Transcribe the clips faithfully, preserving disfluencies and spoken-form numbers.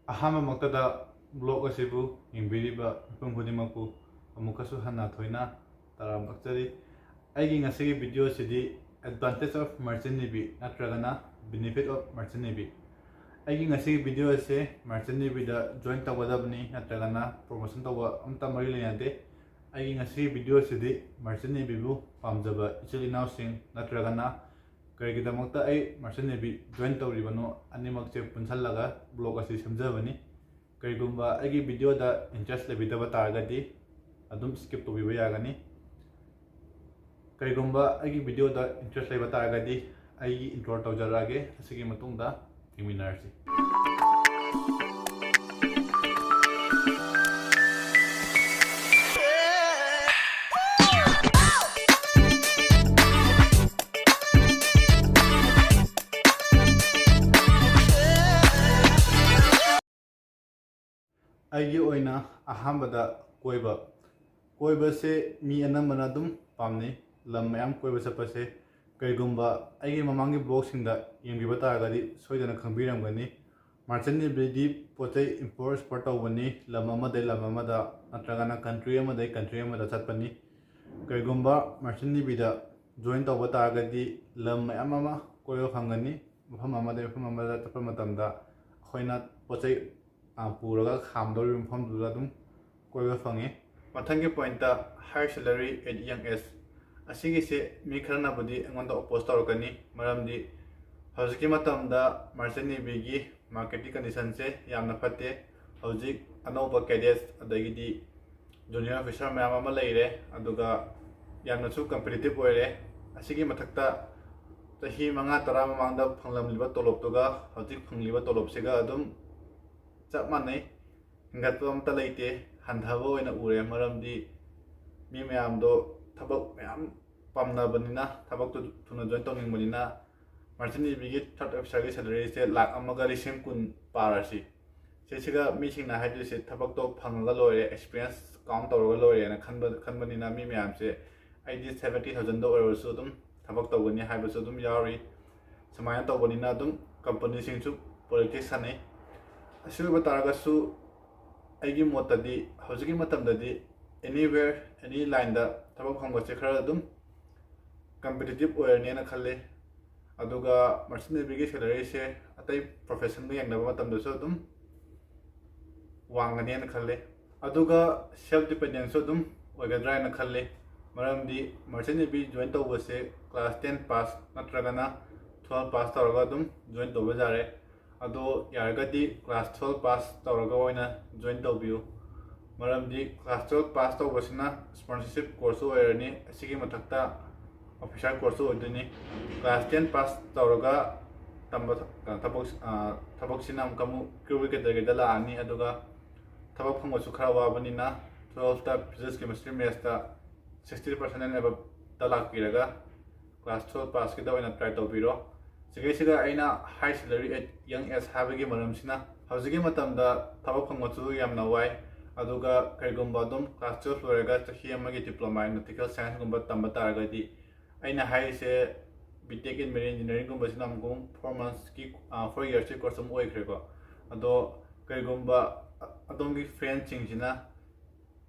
ꯑꯍꯥꯟꯕꯃꯛꯇꯗ vlog ꯑꯁꯤꯕꯨ ꯌꯦꯡꯕꯤꯔꯤꯕ ꯃꯤꯄꯨꯝ ꯈꯨꯗꯤꯡꯃꯛꯄꯨ ꯑꯃꯨꯛꯀꯁꯨ ꯍꯟꯅ ꯊꯣꯏꯅ ꯇꯔꯥꯝ ꯑꯣꯛꯆꯔꯤ꯫ ꯑꯩꯒꯤ ꯉꯁꯤꯒꯤ video ꯑꯁꯤꯗꯤ advantage of merchant navy ꯅꯠꯇ꯭ꯔꯒꯅ benefit of merchant navy꯫ ꯑꯩꯒꯤ ꯉꯁꯤꯒꯤ video ꯑꯁꯤ merchant navy ꯗ join ꯇꯧꯒꯗꯕꯅꯤ ꯅꯠꯇ꯭ꯔꯒꯅ promotion ꯇꯧꯕ ꯑꯝꯇ ꯃꯔꯤ ꯂꯩꯅꯗꯦ꯫ ꯑꯩꯒꯤ ꯉꯁꯤꯒꯤ video ꯑꯁꯤꯗꯤ merchant navy ꯕꯨ ꯄꯥꯝꯖꯕ ꯏꯆꯤꯜ ꯏꯅꯥꯎꯁꯤꯡ ꯅꯠꯇ꯭ꯔꯒꯅ ꯀꯔꯤꯒꯤꯗꯃꯛꯇ ꯑꯩ merchant navy join ꯇꯧꯔꯤꯕꯅꯣ ꯑꯅꯤꯃꯛꯁꯦ ꯄꯨꯟꯁꯤꯜꯂꯒ vlog ꯑꯁꯤ ꯁꯦꯝꯖꯕꯅꯤ꯫ ꯀꯔꯤꯒꯨꯝꯕ ꯑꯩꯒꯤ video ꯗ interest ꯂꯩꯕꯤꯗꯕ ꯇꯥꯔꯒꯗꯤ ꯑꯗꯨꯝ skip ꯇꯧꯕꯤꯕ ꯌꯥꯒꯅꯤ꯫ ꯀꯔꯤꯒꯨꯝꯕ ꯑꯩꯒꯤ video ꯗ interest ꯂꯩꯕ ꯇꯥꯔꯒꯗꯤ ꯑꯩꯒꯤ intro ꯇꯧꯖꯔꯛꯑꯒꯦ꯫ ꯑꯁꯤꯒꯤ ꯃꯇꯨꯡꯗ ꯊꯦꯡꯃꯤꯟꯅꯔꯁꯤ꯫ ꯑꯩꯒꯤ ꯑꯣꯏꯅ ꯑꯍꯥꯟꯕꯗ ꯀꯣꯏꯕ꯫ ꯀꯣꯏꯕꯁꯦ ꯃꯤ ꯑꯅꯝꯕꯅ ꯑꯗꯨꯝ ꯄꯥꯝꯅꯩ, ꯂꯝ ꯃꯌꯥꯝ ꯀꯣꯏꯕ ꯆꯠꯄꯁꯦ꯫ ꯀꯔꯤꯒꯨꯝꯕ ꯑꯩꯒꯤ ꯃꯃꯥꯡꯒꯤ vlog ꯁꯤꯡꯗ ꯌꯦꯡꯕꯤꯕ ꯇꯥꯔꯒꯗꯤ ꯁꯣꯏꯗꯅ ꯈꯪꯕꯤꯔꯝꯒꯅꯤ꯫ Merchant navy ꯗꯤ ꯄꯣꯠ ꯆꯩ import export ꯇꯧꯕꯅꯤ, ꯂꯝ ꯑꯃꯗꯒꯤ ꯂꯝ ꯑꯃꯗ ꯅꯠꯇ꯭ꯔꯒꯅ country ꯑꯃꯗꯒꯤ country ꯑꯃꯗ ꯆꯠꯄꯅꯤ꯫ ꯀꯔꯤꯒꯨꯝꯕ merchant navy ꯗ join ꯇꯧꯕ ꯇꯥꯔꯒꯗꯤ ꯂꯝ ꯃꯌꯥꯝ ꯑꯃ ꯀꯣꯏꯕ ꯐꯪꯒꯅꯤ꯫ ꯃꯐꯝ ꯑꯃꯗꯒꯤ ꯃꯐꯝ ꯑꯃꯗ ꯆꯠꯄ ꯃꯇꯝꯗ ꯑꯩꯈꯣꯏꯅ ꯄꯣꯠ ꯆꯩ, ꯑ, ꯄꯨꯔꯒ ꯈꯥꯝꯗꯧꯔꯤꯕ ꯃꯐꯝꯗꯨꯗ ꯑꯗꯨꯝ ꯀꯣꯏꯕ ꯐꯪꯉꯤ꯫ ꯃꯊꯪꯒꯤ point ꯇ high salary at young age꯫ ꯑꯁꯤꯒꯤꯁꯦ ꯃꯤ ꯈꯔꯅꯕꯨꯗꯤ ꯑꯩꯉꯣꯟꯗ oppose ꯇꯧꯔꯛꯀꯅꯤ, ꯃꯔꯝꯗꯤ ꯍꯧꯖꯤꯛꯀꯤ ꯃꯇꯝꯗ merchant navy ꯒꯤ market ꯀꯤ condition ꯁꯦ ꯌꯥꯝꯅ ꯐꯠꯇꯦ꯫ ꯍꯧꯖꯤꯛ ꯑꯅꯧꯕ cadets ꯑꯗꯒꯤꯗꯤ junior officer ꯃꯌꯥꯝ ꯑꯃ ꯂꯩꯔꯦ, ꯑꯗꯨꯒ ꯌꯥꯝꯅꯁꯨ competitive ꯑꯣꯏꯔꯦ꯫ ꯑꯁꯤꯒꯤ ꯃꯊꯛꯇ ꯆꯍꯤ ꯃꯉꯥ ꯇꯔꯥ ꯃꯃꯥꯡꯗ ꯐꯪꯂꯝꯂꯤꯕ ꯇꯣꯂꯣꯞꯇꯨꯒ ꯍꯧꯖꯤꯛ ꯐꯪꯂꯤꯕ ꯇꯣꯂꯣꯞꯁꯤꯒ ꯑꯗꯨꯝ ꯆꯞ ꯃꯥꯟꯅꯩ꯫ ꯍꯦꯟꯒꯠꯄ ꯑꯝꯇ ꯂꯩꯇꯦ, ꯍꯟꯊꯕ ꯑꯣꯏꯅ ꯎꯔꯦ꯫ ꯃꯔꯝꯗꯤ ꯃꯤ ꯃꯌꯥꯝꯗꯣ ꯊꯕꯛ ꯃꯌꯥꯝ ꯄꯥꯝꯅꯕꯅꯤꯅ, ꯊꯕꯛꯇꯨ ꯊꯨꯅ join ꯇꯧꯅꯤꯡꯕꯅꯤꯅ, merchant navy ꯒꯤ third officer ꯒꯤ salary ꯁꯦ ꯂꯥꯛ ꯑꯃꯒ ꯂꯤꯁꯤꯡ ꯀꯨꯟ ꯄꯥꯔꯁꯤ꯫ ꯁꯤꯁꯤꯒ ꯃꯤꯁꯤꯡꯅ ꯍꯥꯏꯗꯣꯏꯁꯦ ꯊꯕꯛꯇꯣ ꯐꯪꯉꯒ ꯂꯣꯏꯔꯦ, experience count ꯇꯧꯔꯒ ꯂꯣꯏꯔꯦꯅ ꯈꯟꯕ, ꯈꯟꯕꯅꯤꯅ ꯃꯤ ꯃꯌꯥꯝꯁꯦ ꯑꯩꯗꯤ seventy thousand ꯗ ꯑꯣꯏꯔꯁꯨ ꯑꯗꯨꯝ ꯊꯕꯛ ꯇꯧꯒꯅꯤ ꯍꯥꯏꯕꯁꯨ ꯑꯗꯨꯝ ꯌꯥꯎꯔꯤ꯫ ꯁꯨꯃꯥꯏꯅ ꯇꯧꯕꯅꯤꯅ ꯑꯗꯨꯝ company ꯁꯤꯡꯁꯨ politics ꯁꯥꯟꯅꯩ꯫ ꯑꯁꯤ ꯑꯣꯏꯕ ꯇꯥꯔꯒꯁꯨ ꯑꯩꯒꯤ ꯃꯣꯠꯇꯗꯤ ꯍꯧꯖꯤꯛꯀꯤ ꯃꯇꯝꯗꯗꯤ anywhere, any line ꯗ ꯊꯕꯛ ꯐꯪꯕꯁꯦ ꯈꯔ ꯑꯗꯨꯝ competitive ꯑꯣꯏꯔꯅꯦꯅ ꯈꯜꯂꯤ꯫ ꯑꯗꯨꯒ Merchant Navy ꯒꯤ salary ꯁꯦ ꯑꯇꯩ profession ꯒ ꯌꯦꯡꯅꯕ ꯃꯇꯝꯗꯁꯨ ꯑꯗꯨꯝ ꯋꯥꯡꯒꯅꯦꯅ ꯈꯜꯂꯤ꯫ ꯑꯗꯨꯒ self dependent ꯁꯨ ꯑꯗꯨꯝ ꯑꯣꯏꯒꯗ꯭ꯔꯥ ꯍꯥꯏꯅ ꯈꯜꯂꯤ꯫ ꯃꯔꯝꯗꯤ Merchant Navy join ꯇꯧꯕꯁꯦ class ten pass ꯅꯠꯇ꯭ꯔꯒꯅ twelve pass ꯇꯧꯔꯒ ꯑꯗꯨꯝ join ꯇꯧꯕ ꯌꯥꯔꯦ꯫ ꯑꯗꯣ ꯌꯥꯔꯒꯗꯤ class twelve pass ꯇꯧꯔꯒ ꯑꯣꯏꯅ join ꯇꯧꯕꯤꯌꯨ꯫ ꯃꯔꯝꯗꯤ class twelve pass ꯇꯧꯕꯁꯤꯅ sponsorship course ꯁꯨ ꯑꯣꯏꯔꯅꯤ, ꯑꯁꯤꯒꯤ ꯃꯊꯛꯇ officer course ꯁꯨ ꯑꯣꯏꯗꯣꯏꯅꯤ꯫ Class ten pass ꯇꯧꯔꯒ ꯇꯝꯕ ꯊ-, ꯊꯕꯛ, ꯑ, ꯊꯕꯛꯁꯤꯅ ꯑꯃꯨꯛꯀ ꯑꯃꯨꯛ ꯀ꯭ꯔꯤꯎꯒꯤ category ꯗ ꯂꯥꯛꯑꯅꯤ꯫ ꯑꯗꯨꯒ ꯊꯕꯛ ꯐꯪꯕꯁꯨ ꯈꯔ ꯋꯥꯕꯅꯤꯅ twelve ꯇ Physics, Chemistry, Maths ꯇ sixty percent and above ꯇ ꯂꯥꯛꯄꯤꯔꯒ class twelve pass ꯀꯤꯗ ꯑꯣꯏꯅ try ꯇꯧꯕꯤꯔꯣ꯫ ꯁꯤꯒꯩꯁꯤꯗ ꯑꯩꯅ high salary at young age ꯍꯥꯏꯕꯒꯤ ꯃꯔꯝꯁꯤꯅ ꯍꯧꯖꯤꯛꯀꯤ ꯃꯇꯝꯗ ꯊꯕꯛ ꯐꯪꯕꯁꯨ ꯌꯥꯝꯅ ꯋꯥꯏ꯫ ꯑꯗꯨꯒ ꯀꯔꯤꯒꯨꯝꯕ ꯑꯗꯨꯝ class twelve ꯂꯣꯏꯔꯒ ꯆꯍꯤ ꯑꯃꯒꯤ diploma in nautical science ꯒꯨꯝꯕ ꯇꯝꯕ ꯇꯥꯔꯒꯗꯤ, ꯑꯩꯅ ꯍꯥꯏꯔꯤꯁꯦ B Tech in Marine Engineering ꯒꯨꯝꯕꯁꯤꯅ ꯑꯃꯨꯛ four months ꯀꯤ, ꯑ, four years ꯀꯤ course ꯑꯃ ꯑꯣꯏꯈ꯭ꯔꯦꯀꯣ꯫ ꯑꯗꯣ ꯀꯔꯤꯒꯨꯝꯕ ꯑ-, ꯑꯗꯣꯝꯒꯤ friend ꯁꯤꯡꯁꯤꯅ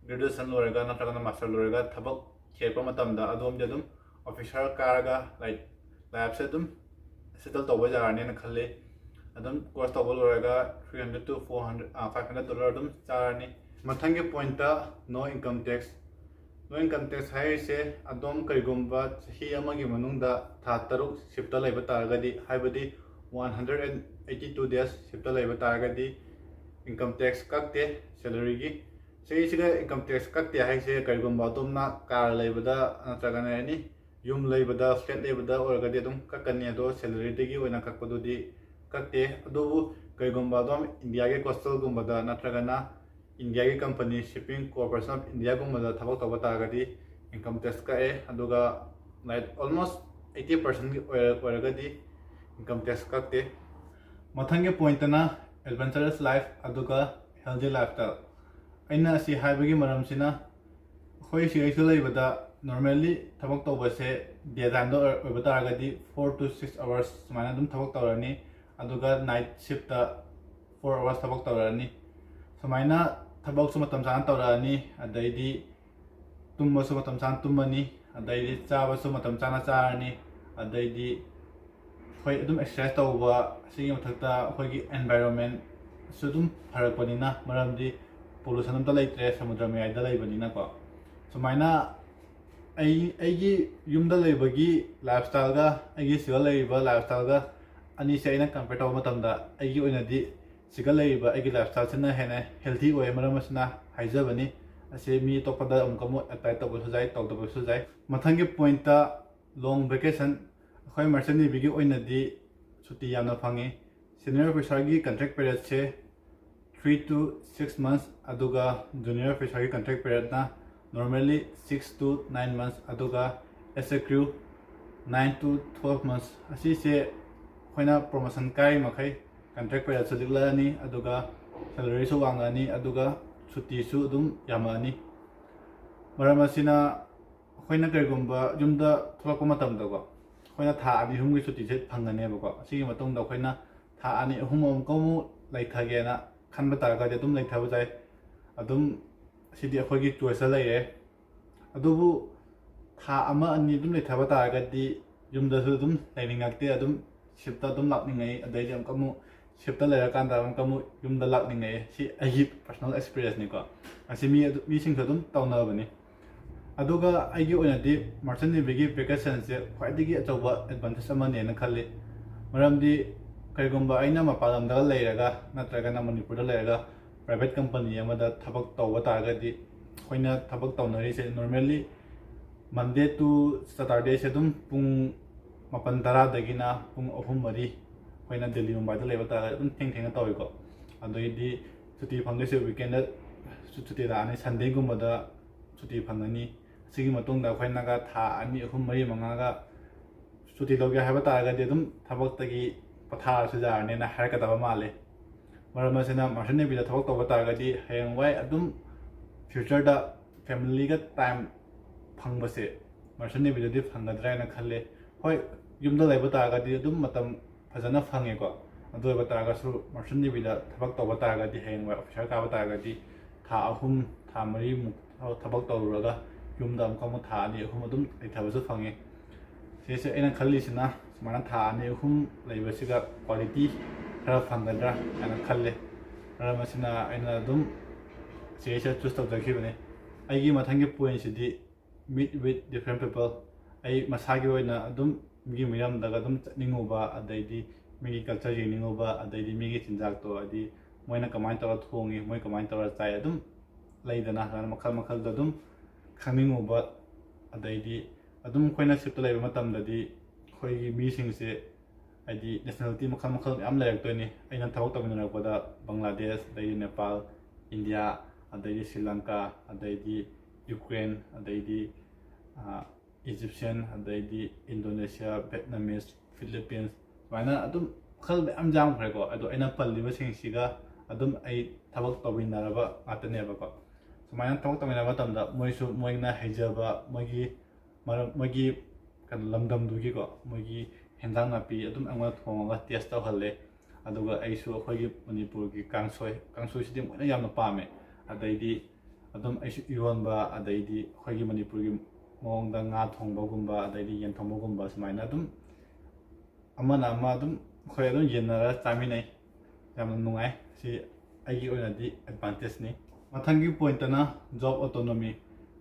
graduation ꯂꯣꯏꯔꯒ ꯅꯠꯇ꯭ꯔꯒꯅ master ꯂꯣꯏꯔꯒ ꯊꯕꯛ ꯊꯤꯔꯛꯄ ꯃꯇꯝꯗ ꯑꯗꯣꯝꯗꯤ ꯑꯗꯨꯝ officer ꯀꯥꯔꯒ, like, life ꯁꯦ ꯑꯗꯨꯝ settle ꯇꯧꯕ ꯌꯥꯔꯅꯤꯅ ꯈꯜꯂꯤ꯫ ꯑꯗꯨꯝ course ꯇꯧꯕ ꯂꯣꯏꯔꯒ three hundred to four hundred, ꯑ, five hundred dollar ꯑꯗꯨꯝ ꯆꯥꯔꯅꯤ꯫ ꯃꯊꯪꯒꯤ point ꯇ no income tax꯫ No income tax ꯍꯥꯏꯔꯤꯁꯦ ꯑꯗꯣꯝ ꯀꯔꯤꯒꯨꯝꯕ ꯆꯍꯤ ꯑꯃꯒꯤ ꯃꯅꯨꯡꯗ ꯊꯥ ꯇꯔꯨꯛ shift ꯇ ꯂꯩꯕ ꯇꯥꯔꯒꯗꯤ, ꯍꯥꯏꯕꯗꯤ one hundred and eighty two days shift ꯇ ꯂꯩꯕ ꯇꯥꯔꯒꯗꯤ income tax ꯀꯛꯇꯦ salary ꯒꯤ꯫ ꯆꯍꯤꯁꯤꯗ income tax ꯀꯛꯇꯦ ꯍꯥꯏꯁꯦ ꯀꯔꯤꯒꯨꯝꯕ ꯑꯗꯣꯝꯅ car ꯂꯩꯕꯗ ꯅꯠꯇ꯭ꯔꯒꯅ any ꯌꯨꯝ ꯂꯩꯕꯗ, flat ꯂꯩꯕꯗ ꯑꯣꯏꯔꯒꯗꯤ ꯑꯗꯨꯝ ꯀꯛꯀꯅꯤ꯫ ꯑꯗꯣ salary ꯗꯒꯤ ꯑꯣꯏꯅ ꯀꯛꯄꯗꯨꯗꯤ ꯀꯛꯇꯦ꯫ ꯑꯗꯨꯕꯨ ꯀꯔꯤꯒꯨꯝꯕ ꯑꯗꯣꯝ India ꯒꯤ coastal ꯒꯨꯝꯕꯗ ꯅꯠꯇ꯭ꯔꯒꯅ India ꯒꯤ company Shipping Corporation of India ꯒꯨꯝꯕꯗ ꯊꯕꯛ ꯇꯧꯕ ꯇꯥꯔꯒꯗꯤ income tax ꯀꯛꯑꯦ꯫ ꯑꯗꯨꯒ, like, almost eighty percent ꯒꯤ ꯑꯣꯏꯔ-, ꯑꯣꯏꯔꯒꯗꯤ income tax ꯀꯛꯇꯦ꯫ ꯃꯊꯪꯒꯤ point ꯇꯅ adventurous life ꯑꯗꯨꯒ healthy lifestyle꯫ ꯑꯩꯅ ꯑꯁꯤ ꯍꯥꯏꯕꯒꯤ ꯃꯔꯝꯁꯤꯅ, ꯑꯩꯈꯣꯏ ꯁꯤꯗꯩꯁꯤꯗ ꯂꯩꯕꯗ normally ꯊꯕꯛ ꯇꯧꯕꯁꯦ day time ꯗ ꯑꯣꯏ-, ꯑꯣꯏꯕ ꯇꯥꯔꯒꯗꯤ four to six hours ꯁꯨꯃꯥꯏꯅ ꯑꯗꯨꯝ ꯊꯕꯛ ꯇꯧꯔꯅꯤ꯫ ꯑꯗꯨꯒ night shift ꯇ four hours ꯊꯕꯛ ꯇꯧꯔꯛꯑꯅꯤ꯫ ꯁꯨꯃꯥꯏꯅ ꯊꯕꯛꯁꯨ ꯃꯇꯝ ꯆꯥꯅ ꯇꯧꯔꯛꯑꯅꯤ, ꯑꯗꯩꯗꯤ ꯇꯨꯝꯕꯁꯨ ꯃꯇꯝ ꯆꯥꯅ ꯇꯨꯝꯃꯅꯤ, ꯑꯗꯩꯗꯤ ꯆꯥꯕꯁꯨ ꯃꯇꯝ ꯆꯥꯅ ꯆꯥꯔꯅꯤ, ꯑꯗꯩꯗꯤ ꯑꯩꯈꯣꯏ ꯑꯗꯨꯝ exercise ꯇꯧꯕ, ꯑꯁꯤꯒꯤ ꯃꯊꯛꯇ ꯑꯩꯈꯣꯏꯒꯤ environmentꯁꯨ ꯑꯗꯨꯝ ꯐꯔꯛꯄꯅꯤꯅ, ꯃꯔꯝꯗꯤ pollution ꯑꯝꯇ ꯂꯩꯇ꯭ꯔꯦ ꯁꯃꯨꯗ꯭ꯔ ꯃꯌꯥꯏꯗ ꯂꯩꯕꯅꯤꯅꯀꯣ꯫ ꯁꯨꯃꯥꯏꯅ ꯑꯩ ꯑꯩꯒꯤ ꯌꯨꯝꯗ ꯂꯩꯕꯒꯤ lifestyleꯒ ꯑꯩꯒꯤ ꯁꯤꯗ ꯂꯩꯔꯤꯕ lifestyleꯒ ꯑꯅꯤꯁꯦ ꯑꯩꯅ compare ꯇꯧꯕ ꯃꯇꯝꯗ, ꯑꯩꯒꯤ ꯑꯣꯏꯅꯗꯤ ꯁꯤꯒ ꯂꯩꯔꯤꯕ ꯑꯩꯒꯤ lifestyleꯁꯤꯅ ꯍꯦꯟꯅ healthy ꯑꯣꯏ꯫ ꯃꯔꯝ ꯑꯁꯤꯅ ꯍꯥꯏꯖꯕꯅꯤ꯫ ꯑꯁꯤ ꯃꯤ ꯑꯇꯣꯞꯄꯗ ꯑꯃꯨꯛꯀ ꯑꯃꯨꯛ apply ꯇꯧꯕꯁꯨ ꯌꯥꯏ, ꯇꯧꯗꯕꯁꯨ ꯌꯥꯏ꯫ ꯃꯊꯪꯒꯤ pointꯇ long vacation꯫ ꯑꯩꯈꯣꯏ merchant navyꯒꯤ ꯑꯣꯏꯅꯗꯤ ꯁꯨꯇꯤ ꯌꯥꯝꯅ ꯐꯪꯉꯤ꯫ Senior officerꯒꯤ contract periodꯁꯦ three to six months, ꯑꯗꯨꯒ junior officerꯒꯤ contract periodꯅ normally six to nine months, ꯑꯗꯨꯒ as a crew nine to twelve months꯫ ꯑꯁꯤꯁꯦ ꯑꯩꯈꯣꯏꯅ promotion ꯀꯥꯏꯔꯤ ꯃꯈꯩ contract periodꯁꯨ ꯂꯤꯛꯂꯛꯑꯅꯤ, ꯑꯗꯨꯒ salaryꯁꯨ ꯋꯥꯡꯉꯛꯑꯅꯤ, ꯑꯗꯨꯒ ꯁꯨꯇꯤꯁꯨ ꯑꯗꯨꯝ ꯌꯥꯝꯃꯛꯑꯅꯤ꯫ ꯃꯔꯝ ꯑꯁꯤꯅ ꯑꯩꯈꯣꯏꯅ ꯀꯔꯤꯒꯨꯝꯕ ꯌꯨꯝꯗ ꯊꯣꯛꯂꯛꯄ ꯃꯇꯝꯗꯀꯣ, ꯑꯩꯈꯣꯏꯅ ꯊꯥ ꯑꯅꯤ ꯑꯍꯨꯝꯒꯤ ꯁꯨꯇꯤꯁꯦ ꯐꯪꯒꯅꯦꯕꯀꯣ꯫ ꯑꯁꯤꯒꯤ ꯃꯇꯨꯡꯗ ꯑꯩꯈꯣꯏꯅ ꯊꯥ ꯑꯅꯤ ꯑꯍꯨꯝ ꯑꯃꯨꯛꯀ ꯑꯃꯨꯛ ꯂꯩꯊꯒꯦꯅ ꯈꯟꯕ ꯇꯥꯔꯒꯗꯤ ꯑꯗꯨꯝ ꯂꯩꯊꯕ ꯌꯥꯏ꯫ ꯑꯗꯨꯝ ꯁꯤꯗꯤ ꯑꯩꯈꯣꯏꯒꯤ choiceꯇ ꯂꯩꯔꯦ꯫ ꯑꯗꯨꯕꯨ ꯊꯥ ꯑꯃ ꯑꯅꯤ ꯑꯗꯨꯝ ꯂꯩꯊꯕ ꯇꯥꯔꯒꯗꯤ ꯌꯨꯝꯗꯁꯨ ꯑꯗꯨꯝ ꯂꯩꯅꯤꯡꯉꯛꯇꯦ, ꯑꯗꯨꯝ shipꯇ ꯑꯗꯨꯝ ꯂꯥꯛꯅꯤꯡꯉꯛꯏ꯫ ꯑꯗꯩꯗꯤ ꯑꯃꯨꯛꯀ ꯑꯃꯨꯛ shipꯇ ꯂꯩꯔꯀꯥꯟꯗ ꯑꯃꯨꯛꯀ ꯑꯃꯨꯛ ꯌꯨꯝꯗ ꯂꯥꯛꯅꯤꯡꯉꯛꯑꯦ꯫ ꯁꯤ ꯑꯩꯒꯤ personal experienceꯅꯤꯀꯣ꯫ ꯑꯁꯤ ꯃꯤ ꯑꯗꯨ, ꯃꯤꯁꯤꯡꯁꯨ ꯑꯗꯨꯝ ꯇꯧꯅꯕꯅꯤ꯫ ꯑꯗꯨꯒ ꯑꯩꯒꯤ ꯑꯣꯏꯅꯗꯤ merchant navyꯒꯤ vacationꯁꯦ ꯈ꯭ꯋꯥꯏꯗꯒꯤ ꯑꯆꯧꯕ advantage ꯑꯃꯅꯦꯅ ꯈꯜꯂꯤ꯫ ꯃꯔꯝꯗꯤ ꯀꯔꯤꯒꯨꯝꯕ ꯑꯩꯅ ꯃꯄꯥꯟ ꯂꯝꯗꯒ ꯂꯩꯔꯒ ꯅꯠꯇ꯭ꯔꯒꯅ ꯃꯅꯤꯄꯨꯔꯗ ꯂꯩꯔꯒ private company ꯑꯃꯗ ꯊꯕꯛ ꯇꯧꯕ ꯇꯥꯔꯒꯗꯤ, ꯑꯩꯈꯣꯏꯅ ꯊꯕꯛ ꯇꯧꯅꯔꯤꯁꯦ normally Monday to Saturdayꯁꯦ ꯑꯗꯨꯝ ꯄꯨꯡ ꯃꯥꯄꯟ ꯇꯔꯥꯗꯒꯤꯅ ꯄꯨꯡ ꯑꯍꯨꯝ ꯃꯔꯤ, ꯑꯩꯈꯣꯏꯅ ꯗꯦꯜꯂꯤ ꯃꯨꯝꯕꯥꯏꯗ ꯂꯩꯕ ꯇꯥꯔꯒꯗꯤ ꯑꯗꯨꯝ ꯊꯦꯡ ꯊꯦꯡꯅ ꯇꯧꯋꯤꯀꯣ꯫ ꯑꯗꯩꯗꯤ ꯁꯨꯇꯤ ꯐꯪꯗꯣꯏꯁꯦ weekendꯗ ꯁꯨ-, ꯁꯨꯇꯤ ꯂꯥꯛꯑꯅꯤ, Sundayꯒꯨꯝꯕꯗ ꯁꯨꯇꯤ ꯐꯪꯉꯅꯤ꯫ ꯑꯁꯤꯒꯤ ꯃꯇꯨꯡꯗ ꯑꯩꯈꯣꯏꯅꯒ ꯊꯥ ꯑꯅꯤ, ꯑꯍꯨꯝ, ꯃꯔꯤ, ꯃꯉꯥꯒ ꯁꯨꯇꯤ ꯂꯧꯒꯦ ꯍꯥꯏꯕ ꯇꯥꯔꯒꯗꯤ ꯑꯗꯨꯝ ꯊꯕꯛꯇꯒꯤ ꯄꯣꯊꯥꯔꯁꯨ ꯌꯥꯔꯅꯤꯅ ꯍꯥꯏꯔꯛꯀꯗꯕ ꯃꯥꯜꯂꯤ꯫ ꯃꯔꯝ ꯑꯁꯤꯅ merchant navyꯗ ꯊꯕꯛ ꯇꯧꯕ ꯇꯥꯔꯒꯗꯤ ꯍꯌꯦꯡꯋꯥꯏ ꯑꯗꯨꯝ futureꯗ familyꯒ time ꯐꯪꯕꯁꯦ merchant navyꯗꯗꯤ ꯐꯪꯒꯗ꯭ꯔꯥ ꯍꯥꯏꯅ ꯈꯜꯂꯦ꯫ ꯍꯣꯏ, ꯌꯨꯝꯗ ꯂꯩꯕ ꯇꯥꯔꯒꯗꯤ ꯑꯗꯨꯝ ꯃꯇꯝ ꯐꯖꯅ ꯐꯪꯉꯦꯀꯣ꯫ ꯑꯗꯨ ꯑꯣꯏꯕ ꯇꯥꯔꯒꯁꯨ ꯃꯔꯁꯟ ꯅꯦꯚꯤꯗ ꯊꯕꯛ ꯇꯧꯕ ꯇꯥꯔꯒꯗꯤ, ꯍꯌꯦꯡꯋꯥꯏ ꯑꯣꯐꯤꯁꯥꯔ ꯀꯥꯕ ꯇꯥꯔꯒꯗꯤ, ꯊꯥ ꯑꯍꯨꯝ, ꯊꯥ ꯃꯔꯤꯃꯨꯛ ꯊꯕꯛ ꯇꯧꯔꯨꯔꯒ ꯌꯨꯝꯗ ꯑꯃꯨꯛꯀ ꯑꯃꯨꯛ ꯊꯥ ꯑꯅꯤ ꯑꯍꯨꯝ ꯑꯗꯨꯝ ꯂꯩꯊꯕꯁꯨ ꯐꯪꯉꯤ꯫ ꯁꯤꯁꯦ ꯑꯩꯅ ꯈꯜꯂꯤꯁꯤꯅ, ꯁꯨꯃꯥꯏꯅ ꯊꯥ ꯑꯅꯤ ꯑꯍꯨꯝ ꯂꯩꯕꯁꯤꯒ ꯀ꯭ꯋꯥꯂꯤꯇꯤ ꯈꯔ ꯐꯪꯒꯗ꯭ꯔꯥ ꯍꯥꯏꯅ ꯈꯜꯂꯦ꯫ ꯃꯔꯝ ꯑꯁꯤꯅ ꯑꯩꯅ ꯑꯗꯨꯝ ꯁꯤꯁꯦ ꯆꯨꯁ ꯇꯧꯖꯈꯤꯕꯅꯦ꯫ ꯑꯩꯒꯤ ꯃꯊꯪꯒꯤ ꯄꯣꯏꯟꯁꯤꯗꯤ meet with different people꯫ ꯑꯩ ꯃꯁꯥꯒꯤ ꯑꯣꯏꯅ ꯑꯗꯨꯝ ꯃꯤꯒꯤ ꯃꯤꯔꯝꯗꯒ ꯑꯗꯨꯝ ꯆꯠꯅꯤꯡꯉꯨꯕ, ꯑꯗꯩꯗꯤ ꯃꯤꯒꯤ ꯀꯜꯆꯔ ꯌꯦꯡꯅꯤꯡꯉꯨꯕ, ꯑꯗꯩꯗꯤ ꯃꯤꯒꯤ ꯆꯤꯟꯖꯥꯛꯇꯣ, ꯍꯥꯏꯗꯤ ꯃꯣꯏꯅ ꯀꯃꯥꯏꯅ ꯇꯧꯔ ꯊꯣꯡꯉꯤ, ꯃꯣꯏ ꯀꯃꯥꯏꯅ ꯇꯧꯔ ꯆꯥꯏ, ꯑꯗꯨꯝ ꯂꯩꯗꯅ, ꯑꯗꯨꯃꯥꯏꯅ ꯃꯈꯜ ꯃꯈꯜꯗ ꯑꯗꯨꯝ ꯈꯪꯅꯤꯡꯉꯨꯕ꯫ ꯑꯗꯩꯗꯤ ꯑꯗꯨꯝ ꯑꯩꯈꯣꯏꯅ ꯁꯤꯞꯇ ꯂꯩꯕ ꯃꯇꯝꯗꯗꯤ ꯑꯩꯈꯣꯏꯒꯤ ꯃꯤꯁꯤꯡꯁꯦ, ꯍꯥꯏꯗꯤ ꯅꯦꯁꯅꯦꯂꯤꯇꯤ ꯃꯈꯜ ꯃꯈꯜ ꯃꯌꯥꯝ ꯂꯩꯔꯛꯇꯣꯏꯅꯤ꯫ ꯑꯩꯅ ꯊꯕꯛ ꯇꯧꯃꯤꯟꯅꯔꯛꯄꯗ ꯕꯪꯒ꯭ꯂꯥꯗꯦꯁ, ꯑꯗꯩꯗꯤ ꯅꯦꯄꯥꯜ, ꯏꯟꯗꯤꯌꯥ, ꯑꯗꯩꯗꯤ ꯁ꯭ꯔꯤ ꯂꯪꯀꯥ, ꯑꯗꯩꯗꯤ ꯌꯨꯀ꯭ꯔꯦꯟ, ꯑꯗꯩꯗꯤ ꯏꯖꯤꯞꯁꯤꯌꯟ, ꯑꯗꯩꯗꯤ ꯏꯟꯗꯣꯅꯦꯁꯤꯌꯥ, ꯚꯦꯠꯅꯥꯃꯤꯁ, ꯐꯤꯂꯤꯄꯤꯟꯁ, ꯁꯨꯃꯥꯏꯅ ꯑꯗꯨꯝ ꯃꯈꯜ ꯃꯌꯥꯝ ꯌꯥꯝꯈ꯭ꯔꯦꯀꯣ꯫ ꯑꯗꯣ ꯑꯩꯅ ꯄꯜꯂꯤꯕꯁꯤꯡꯁꯤꯒ ꯑꯗꯨꯝ ꯑꯩ ꯊꯕꯛ ꯇꯧꯃꯤꯟꯅꯔꯕ ꯉꯥꯛꯇꯅꯦꯕꯀꯣ꯫ ꯁꯨꯃꯥꯏꯅ ꯊꯕꯛ ꯇꯧꯃꯤꯟꯅꯕ ꯃꯇꯝꯗ ꯃꯣꯏꯁꯨ ꯃꯣꯏꯅ ꯍꯩꯖꯕ, ꯃꯣꯏꯒꯤ ꯃꯔꯝ, ꯃꯣꯏꯒꯤ ꯀꯩꯅꯣ, ꯂꯝꯗꯝꯗꯨꯒꯤꯀꯣ, ꯃꯣꯏꯒꯤ ꯍꯦꯟꯖꯥꯡ ꯅꯥꯄꯤ ꯑꯗꯨꯝ ꯑꯩꯉꯣꯟꯗ ꯊꯣꯡꯉꯒ ꯇꯦꯁ ꯇꯧꯍꯜꯂꯦ꯫ ꯑꯗꯨꯒ ꯑꯩꯁꯨ ꯑꯩꯈꯣꯏꯒꯤ ꯃꯅꯤꯄꯨꯔꯒꯤ ꯀꯥꯡꯁꯣꯏ, ꯀꯥꯡꯁꯣꯏꯁꯤꯗꯤ ꯃꯣꯏꯅ ꯌꯥꯝꯅ ꯄꯥꯝꯃꯦ꯫ ꯑꯗꯩꯗꯤ ꯑꯗꯨꯝ ꯑꯩꯁꯨ ꯏꯔꯣꯟꯕ, ꯑꯗꯩꯗꯤ ꯑꯩꯈꯣꯏꯒꯤ ꯃꯅꯤꯄꯨꯔꯒꯤ ꯃꯑꯣꯡꯗ ꯉꯥ ꯊꯣꯡꯕꯒꯨꯝꯕ, ꯑꯗꯩꯗꯤ ꯌꯦꯟ ꯊꯣꯡꯕꯒꯨꯝꯕ, ꯁꯨꯃꯥꯏꯅ ꯑꯗꯨꯝ ꯑꯃꯅ ꯑꯃ ꯑꯗꯨꯝ ꯑꯩꯈꯣꯏ ꯑꯗꯨꯝ ꯌꯦꯟꯅꯔ ꯆꯥꯃꯤꯟꯅꯩ꯫ ꯌꯥꯝꯅ ꯅꯨꯡꯉꯥꯏ꯫ ꯁꯤ ꯑꯩꯒꯤ ꯑꯣꯏꯅꯗꯤ ꯑꯦꯗꯚꯥꯟꯇꯦꯖꯅꯤ꯫ ꯃꯊꯪꯒꯤ ꯄꯣꯏꯟꯠꯇꯅ ꯖꯣꯕ ꯑꯣꯇꯣꯅꯣꯃꯤ꯫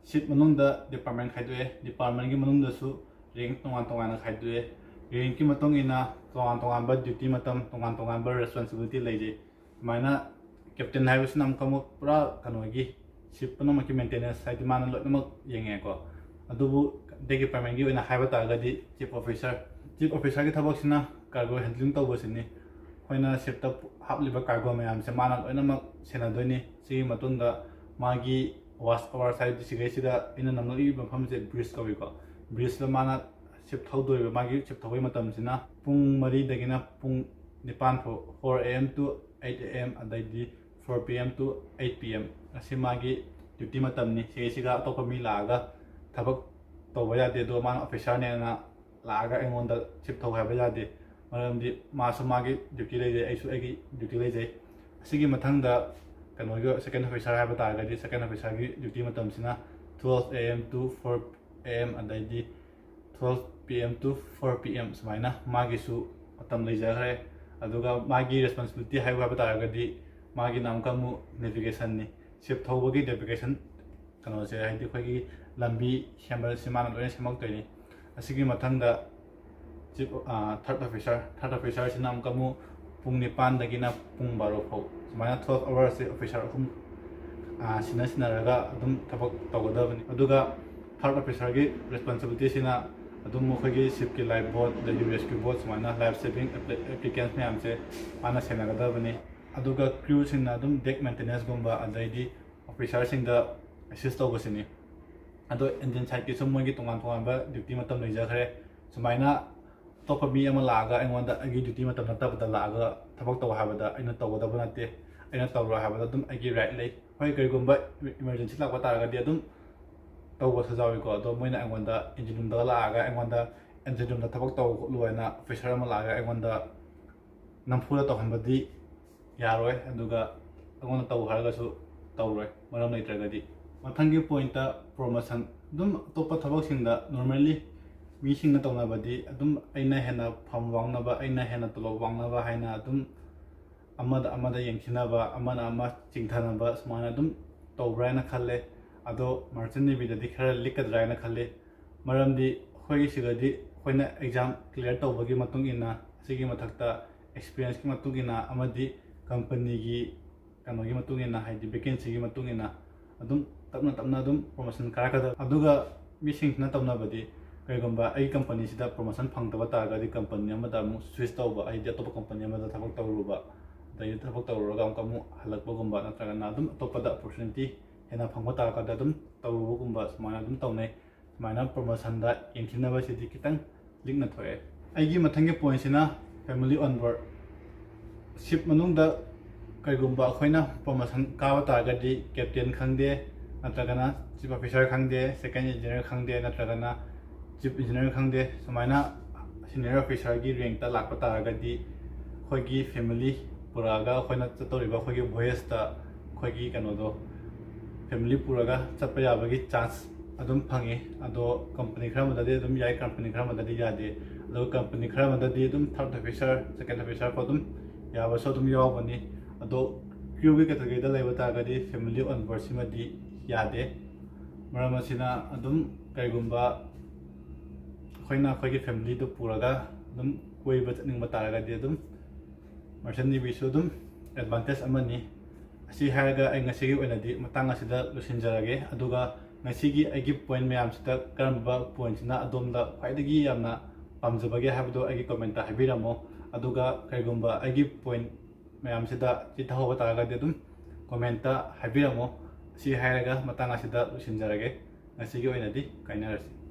ꯁꯤꯞ ꯃꯅꯨꯡꯗ ꯗꯤꯄꯥꯔꯠꯃꯦꯟ ꯈꯥꯏꯗꯣꯛꯑꯦ꯫ ꯗꯤꯄꯥꯔꯠꯃꯦꯟꯒꯤ ꯃꯅꯨꯡꯗꯁꯨ ꯔꯦꯡꯛ ꯇꯣꯉꯥꯟ ꯇꯣꯉꯥꯟꯅ ꯈꯥꯏꯗꯣꯛꯑꯦ꯫ ꯔꯦꯡꯛꯀꯤ ꯃꯇꯨꯡ ꯏꯟꯅ ꯇꯣꯉꯥꯟ ꯇꯣꯉꯥꯟꯕ ꯗ꯭ꯌꯨꯇꯤ ꯃꯇꯝ, ꯇꯣꯉꯥꯟ ꯇꯣꯉꯥꯟꯕ ꯔꯦꯁꯄꯣꯟꯁꯤꯕꯤꯂꯤꯇꯤ ꯂꯩꯖꯩ꯫ ꯁꯨꯃꯥꯏꯅ ꯀꯦꯞꯇꯦꯟ ꯍꯥꯏꯕꯁꯤꯅ ꯑꯃꯨꯛꯀ ꯑꯃꯨꯛ ꯄꯨꯔꯥ ꯀꯩꯅꯣꯒꯤ, ꯁꯤꯞ ꯄꯨꯝꯅꯃꯛꯀꯤ ꯃꯦꯟꯇꯦꯅꯦꯟꯁ, ꯍꯥꯏꯗꯤ ꯃꯥꯅ ꯂꯣꯏꯅꯃꯛ ꯌꯦꯡꯉꯦꯀꯣ꯫ ꯑꯗꯨꯕꯨ ꯗꯤꯄꯥꯔꯠꯃꯦꯟꯒꯤ ꯑꯣꯏꯅ ꯍꯥꯏꯕ ꯇꯥꯔꯒꯗꯤ ꯆꯤꯐ ꯑꯣꯐꯤꯁꯥꯔ, ꯆꯤꯐ ꯑꯣꯐꯤꯁꯥꯔꯒꯤ ꯊꯕꯛꯁꯤꯅ ꯀꯥꯔꯒꯣ ꯍꯦꯟꯗ꯭ꯂꯤꯡ ꯇꯧꯕꯁꯤꯅꯤ꯫ ꯑꯩꯈꯣꯏꯅ ꯁꯤꯞꯇ ꯍꯥꯞꯂꯤꯕ ꯀꯥꯔꯒꯣ ꯃꯌꯥꯝꯁꯦ ꯃꯥꯅ ꯂꯣꯏꯅꯃꯛ ꯁꯦꯟꯅꯗꯣꯏꯅꯤ꯫ ꯁꯤꯒꯤ ꯃꯇꯨꯡꯗ ꯃꯥꯒꯤ ꯋꯥꯆ ꯑꯋꯥꯔꯁ, ꯍꯥꯏꯕꯗꯤ ꯁꯤꯈꯩꯁꯤꯗ ꯑꯩꯅ ꯅꯝꯂꯛꯂꯤꯕ ꯃꯐꯝꯁꯦ ꯕ꯭ꯔꯤꯖ ꯀꯧꯏꯀꯣ꯫ ꯕ꯭ꯔꯤꯖꯇ ꯃꯥꯅ ꯁꯤꯞ ꯊꯧꯗꯣꯔꯤꯕ, ꯃꯥꯒꯤ ꯁꯤꯞ ꯊꯧꯕꯒꯤ ꯃꯇꯝꯁꯤꯅ ꯄꯨꯡ ꯃꯔꯤꯗꯒꯤꯅ ꯄꯨꯡ ꯅꯤꯄꯥꯟ ꯐꯥꯎ, four A M to eight A M, ꯑꯗꯩꯗꯤ four P M to eight P M꯫ ꯑꯁꯤ ꯃꯥꯒꯤ ꯗ꯭ꯌꯨꯇꯤ ꯃꯇꯝꯅꯤ꯫ ꯁꯤꯒꯩꯁꯤꯒ ꯑꯇꯣꯞꯄ ꯃꯤ ꯂꯥꯛꯑꯒ ꯊꯕꯛ ꯇꯧꯕ ꯌꯥꯗꯦ꯫ ꯑꯗꯣ ꯃꯥꯅ ꯑꯣꯐꯤꯁꯥꯔꯅꯦꯅ ꯂꯥꯛꯑꯒ ꯑꯩꯉꯣꯟꯗ ꯁꯤꯞ ꯊꯧ ꯍꯥꯏꯕ ꯌꯥꯗꯦ꯫ ꯃꯔꯝꯗꯤ ꯃꯥꯁꯨ ꯃꯥꯒꯤ duty ꯂꯩꯖꯩ, ꯑꯩꯁꯨ ꯑꯩꯒꯤ duty ꯂꯩꯖꯩ꯫ ꯑꯁꯤꯒꯤ ꯃꯊꯪꯗ ꯀꯩꯅꯣꯒꯤ second officer ꯍꯥꯏꯕ ꯇꯥꯔꯒꯗꯤ, second officerꯒꯤ duty ꯃꯇꯝꯁꯤꯅ twelve A M to four A M, ꯑꯗꯩꯗꯤ twelve P M to four P M, ꯁꯨꯃꯥꯏꯅ ꯃꯥꯒꯤꯁꯨ ꯃꯇꯝ ꯂꯩꯖꯈ꯭ꯔꯦ꯫ ꯑꯗꯨꯒ ꯃꯥꯒꯤ responsibility ꯍꯥꯏꯌꯨ ꯍꯥꯏꯕ ꯇꯥꯔꯒꯗꯤ, ꯃꯥꯒꯤꯅ ꯑꯃꯨꯛꯀ ꯑꯃꯨꯛ navigationꯅꯤ꯫ Ship ꯊꯧꯕꯒꯤ navigation ꯀꯩꯅꯣꯁꯦ, ꯍꯥꯏꯗꯤ ꯑꯩꯈꯣꯏꯒꯤ ꯂꯝꯕꯤ ꯁꯦꯝꯕꯁꯦ ꯃꯥꯅ ꯂꯣꯏꯅ ꯁꯦꯝꯃꯛꯇꯣꯏꯅꯤ꯫ ꯑꯁꯤꯒꯤ ꯃꯊꯪꯗ chief, ꯑ, third officer, third officerꯁꯤꯅ ꯑꯃꯨꯛꯀ ꯑꯃꯨꯛ ꯄꯨꯡ ꯅꯤꯄꯥꯟꯗꯒꯤꯅ ꯄꯨꯡ ꯕꯥꯔꯣ ꯐꯥꯎ, ꯁꯨꯃꯥꯏꯅ twelve hoursꯁꯦ officer ꯑꯍꯨꯝ, ꯑ, ꯁꯤꯟꯅ ꯁꯤꯟꯅꯔꯒ ꯑꯗꯨꯝ ꯊꯕꯛ ꯇꯧꯒꯗꯕꯅꯤ꯫ ꯑꯗꯨꯒ third officerꯒꯤ responsibilityꯁꯤꯅ ꯑꯗꯨꯝ ꯃꯈꯣꯏꯒꯤ shipꯀꯤ life boat, ꯑꯗꯒꯤ rescue boat, ꯁꯨꯃꯥꯏꯅ life saving appli-, applicants ꯃꯌꯥꯝꯁꯦ ꯃꯥꯅ ꯁꯦꯟꯅꯒꯗꯕꯅꯤ꯫ ꯑꯗꯨꯒ crewꯁꯤꯡꯅ ꯑꯗꯨꯝ deck maintenanceꯒꯨꯝꯕ, ꯑꯗꯩꯗꯤ officerꯁꯤꯡꯗ assist ꯇꯧꯕꯁꯤꯅꯤ꯫ ꯑꯗꯣ engine sideꯀꯤꯁꯨ ꯃꯣꯏꯒꯤ ꯇꯣꯉꯥꯟ ꯇꯣꯉꯥꯟꯕ duty ꯃꯇꯝ ꯂꯩꯖꯈ꯭ꯔꯦ꯫ ꯁꯨꯃꯥꯏꯅ ꯑꯇꯣꯞꯄ ꯃꯤ ꯑꯃ ꯂꯥꯛꯑꯒ ꯑꯩꯉꯣꯟꯗ ꯑꯩꯒꯤ duty ꯃꯇꯝ ꯅꯠꯇꯕꯗ ꯂꯥꯛꯑꯒ ꯊꯕꯛ ꯇꯧ ꯍꯥꯏꯕꯗ ꯑꯩꯅ ꯇꯧꯒꯗꯕ ꯅꯠꯇꯦ, ꯑꯩꯅ ꯇꯧꯔꯣꯏ ꯍꯥꯏꯕꯗ ꯑꯗꯨꯝ ꯑꯩꯒꯤ right ꯂꯩ꯫ ꯍꯣꯏ, ꯀꯔꯤꯒꯨꯝꯕ emergency ꯂꯥꯛꯄ ꯇꯥꯔꯒꯗꯤ ꯑꯗꯨꯝ ꯇꯧꯕꯁꯨ ꯌꯥꯎꯏꯀꯣ꯫ ꯑꯗꯣ ꯃꯣꯏꯅ ꯑꯩꯉꯣꯟꯗ engine roomꯗꯒ ꯂꯥꯛꯑꯒ ꯑꯩꯉꯣꯟꯗ engine roomꯗ ꯊꯕꯛ ꯇꯧ ꯈꯣꯠꯂꯨ ꯍꯥꯏꯅ officer ꯑꯃ ꯂꯥꯛꯑꯒ ꯑꯩꯉꯣꯟꯗ ꯅꯝꯐꯨꯗ ꯇꯧꯍꯟꯕꯗꯤ ꯌꯥꯔꯣꯏ꯫ ꯑꯗꯨꯒ ꯑꯩꯉꯣꯟꯗ ꯇꯧ ꯍꯥꯏꯔꯒꯁꯨ ꯇꯧꯔꯣꯏ, ꯃꯔꯝ ꯂꯩꯇ꯭ꯔꯒꯗꯤ꯫ ꯃꯊꯪꯒꯤ pointꯇ promotion꯫ ꯑꯗꯨꯝ ꯑꯇꯣꯞꯄ ꯊꯕꯛꯁꯤꯡꯗ normally ꯃꯤꯁꯤꯡꯅ ꯇꯧꯅꯕꯗꯤ ꯑꯗꯨꯝ ꯑꯩꯅ ꯍꯦꯟꯅ ꯐꯝ ꯋꯥꯡꯅꯕ, ꯑꯩꯅ ꯍꯦꯟꯅ ꯇꯣꯂꯣꯞ ꯋꯥꯡꯅꯕ ꯍꯥꯏꯅ ꯑꯗꯨꯝ ꯑꯃꯗ ꯑꯃꯗ ꯌꯦꯡꯊꯤꯅꯕ, ꯑꯃꯅ ꯑꯃ ꯆꯤꯡꯊꯅꯕ, ꯁꯨꯃꯥꯏꯅ ꯑꯗꯨꯝ ꯇꯧꯕ꯭ꯔꯥ ꯍꯥꯏꯅ ꯈꯜꯂꯦ꯫ ꯑꯗꯣ Merchant Navyꯗꯗꯤ ꯈꯔ ꯂꯤꯛꯀꯗ꯭ꯔꯥ ꯍꯥꯏꯅ ꯈꯜꯂꯤ꯫ ꯃꯔꯝꯗꯤ ꯑꯩꯈꯣꯏꯒꯤ ꯁꯤꯗꯗꯤ ꯑꯩꯈꯣꯏꯅ exam clear ꯇꯧꯕꯒꯤ ꯃꯇꯨꯡ ꯏꯟꯅ, ꯑꯁꯤꯒꯤ ꯃꯊꯛꯇ experienceꯀꯤ ꯃꯇꯨꯡ ꯏꯟꯅ, ꯑꯃꯗꯤ companyꯒꯤ ꯀꯩꯅꯣꯒꯤ ꯃꯇꯨꯡ ꯏꯟꯅ, ꯍꯥꯏꯗꯤ vacancyꯒꯤ ꯃꯇꯨꯡ ꯏꯟꯅ ꯑꯗꯨꯝ ꯇꯞꯅ ꯇꯞꯅ ꯑꯗꯨꯝ promotion ꯀꯥꯔꯛꯀꯗꯕ꯫ ꯑꯗꯨꯒ ꯃꯤꯁꯤꯡꯁꯤꯅ ꯇꯧꯅꯕꯗꯤ, ꯀꯔꯤꯒꯨꯝꯕ ꯑꯩꯒꯤ companyꯁꯤꯗ promotion ꯐꯪꯗꯕ ꯇꯥꯔꯒꯗꯤ company ꯑꯃꯗ ꯑꯃꯨꯛ switch ꯇꯧꯕ, ꯍꯥꯏꯗꯤ ꯑꯇꯣꯞꯄ company ꯑꯃꯗ ꯊꯕꯛ ꯇꯧꯔꯨꯕ, ꯑꯗꯩꯗꯤ ꯊꯕꯛ ꯇꯧꯔꯨꯔꯒ ꯑꯃꯨꯛꯀ ꯑꯃꯨꯛ ꯍꯜꯂꯛꯄꯒꯨꯝꯕ, ꯅꯠꯇ꯭ꯔꯒꯅ ꯑꯗꯨꯝ ꯑꯇꯣꯞꯄꯗ opportunity ꯍꯦꯟꯅ ꯐꯪꯕ ꯇꯥꯔꯀꯥꯟꯗ ꯑꯗꯨꯝ ꯇꯧꯔꯨꯕꯒꯨꯝꯕ, ꯁꯨꯃꯥꯏꯅ ꯑꯗꯨꯝ ꯇꯧꯅꯩ꯫ ꯁꯨꯃꯥꯏꯅ promotionꯗ ꯌꯦꯡꯊꯤꯅꯕꯁꯤꯗꯤ ꯈꯤꯇꯪ ꯂꯤꯛꯅ ꯊꯣꯛꯑꯦ꯫ ꯑꯩꯒꯤ ꯃꯊꯪꯒꯤ pointꯁꯤꯅ family on board꯫ Ship ꯃꯅꯨꯡꯗ ꯀꯩꯒꯨꯝꯕ ꯑꯩꯈꯣꯏꯅ promotion ꯀꯥꯕ ꯇꯥꯔꯒꯗꯤ captain ꯈꯪꯗꯦ, ꯅꯠꯇ꯭ꯔꯒꯅ chief officer ꯈꯪꯗꯦ, second engineer ꯈꯪꯗꯦ, ꯅꯠꯇ꯭ꯔꯒꯅ chief engineer ꯈꯪꯗꯦ, ꯁꯨꯃꯥꯏꯅ ꯁꯤꯅꯤꯌꯔ ꯑꯣꯐꯤꯁꯥꯔꯒꯤ ꯔꯦꯡꯛꯇ ꯂꯥꯛꯄ ꯇꯥꯔꯒꯗꯤ ꯑꯩꯈꯣꯏꯒꯤ ꯐꯦꯃꯤꯂꯤ ꯄꯨꯔꯛꯑꯒ ꯑꯩꯈꯣꯏꯅ ꯆꯠꯇꯧꯔꯤꯕ ꯑꯩꯈꯣꯏꯒꯤ ꯚꯣꯌꯦꯖꯇ ꯑꯩꯈꯣꯏꯒꯤ ꯀꯩꯅꯣꯗꯣ ꯐꯦꯃꯤꯂꯤ ꯄꯨꯔꯒ ꯆꯠꯄ ꯌꯥꯕꯒꯤ ꯆꯥꯟꯁ ꯑꯗꯨꯝ ꯐꯪꯉꯤ꯫ ꯑꯗꯣ ꯀꯝꯄꯅꯤ ꯈꯔ ꯑꯃꯗꯗꯤ ꯑꯗꯨꯝ ꯌꯥꯏ, ꯀꯝꯄꯅꯤ ꯈꯔ ꯑꯃꯗꯗꯤ ꯌꯥꯗꯦ꯫ ꯑꯗꯨꯒ ꯀꯝꯄꯅꯤ ꯈꯔ ꯑꯃꯗꯗꯤ ꯑꯗꯨꯝ ꯊꯥꯔꯠ ꯑꯣꯐꯤꯁꯥꯔ, ꯁꯦꯀꯦꯟ ꯑꯣꯐꯤꯁꯥꯔ ꯐꯥꯎ ꯑꯗꯨꯝ ꯌꯥꯕꯁꯨ ꯑꯗꯨꯝ ꯌꯥꯎꯕꯅꯤ꯫ ꯑꯗꯣ ꯀ꯭ꯔꯨꯒꯤ ꯀꯦꯇꯒꯔꯤꯗ ꯂꯩꯕ ꯇꯥꯔꯒꯗꯤ ꯐꯦꯃꯤꯂꯤ ꯑꯣꯟ ꯕꯣꯔꯗꯁꯤꯃꯗꯤ ꯌꯥꯗꯦ꯫ ꯃꯔꯝ ꯑꯁꯤꯅ ꯑꯗꯨꯝ ꯀꯔꯤꯒꯨꯝꯕ ꯑꯩꯈꯣꯏꯅ ꯑꯩꯈꯣꯏꯒꯤ ꯐꯦꯃꯤꯂꯤꯗꯨ ꯄꯨꯔꯒ ꯑꯗꯨꯝ ꯀꯣꯏꯕ ꯆꯠꯅꯤꯡꯕ ꯇꯥꯔꯒꯗꯤ ꯑꯗꯨꯝ ꯃꯔꯆꯦꯟ ꯅꯦꯚꯤꯁꯨ ꯑꯗꯨꯝ ꯑꯦꯗꯚꯥꯟꯇꯦꯖ ꯑꯃꯅꯤ꯫ ꯑꯁꯤ ꯍꯥꯏꯔꯒ ꯑꯩ ꯉꯁꯤꯒꯤ ꯑꯣꯏꯅꯗꯤ ꯃꯇꯥꯡ ꯑꯁꯤꯗ ꯂꯣꯏꯁꯤꯟꯖꯔꯒꯦ꯫ ꯑꯗꯨꯒ ꯉꯁꯤꯒꯤ ꯑꯩꯒꯤ ꯄꯣꯏꯟ ꯃꯌꯥꯝꯁꯤꯗ ꯀꯔꯝꯕ ꯄꯣꯏꯟꯁꯤꯅ ꯑꯗꯣꯝꯗ ꯈ꯭ꯋꯥꯏꯗꯒꯤ ꯌꯥꯝꯅ ꯄꯥꯝꯖꯕꯒꯦ ꯍꯥꯏꯕꯗꯨ ꯑꯩꯒꯤ ꯀꯣꯃꯦꯟꯇ ꯍꯥꯏꯕꯤꯔꯝꯃꯣ꯫ ꯑꯗꯨꯒ ꯀꯔꯤꯒꯨꯝꯕ ꯑꯩꯒꯤ ꯄꯣꯏꯟ ꯃꯌꯥꯝꯁꯤꯗ ꯆꯤꯊꯍꯧꯕ ꯇꯥꯔꯒꯗꯤ ꯑꯗꯨꯝ ꯀꯣꯃꯦꯟꯇ ꯍꯥꯏꯕꯤꯔꯝꯃꯣ꯫ ꯑꯁꯤ ꯍꯥꯏꯔꯒ ꯃꯇꯥꯡ ꯑꯁꯤꯗ ꯂꯣꯏꯁꯤꯟꯖꯔꯒꯦ꯫ ꯉꯁꯤꯒꯤ ꯑꯣꯏꯅꯗꯤ ꯀꯥꯏꯅꯔꯁꯤ꯫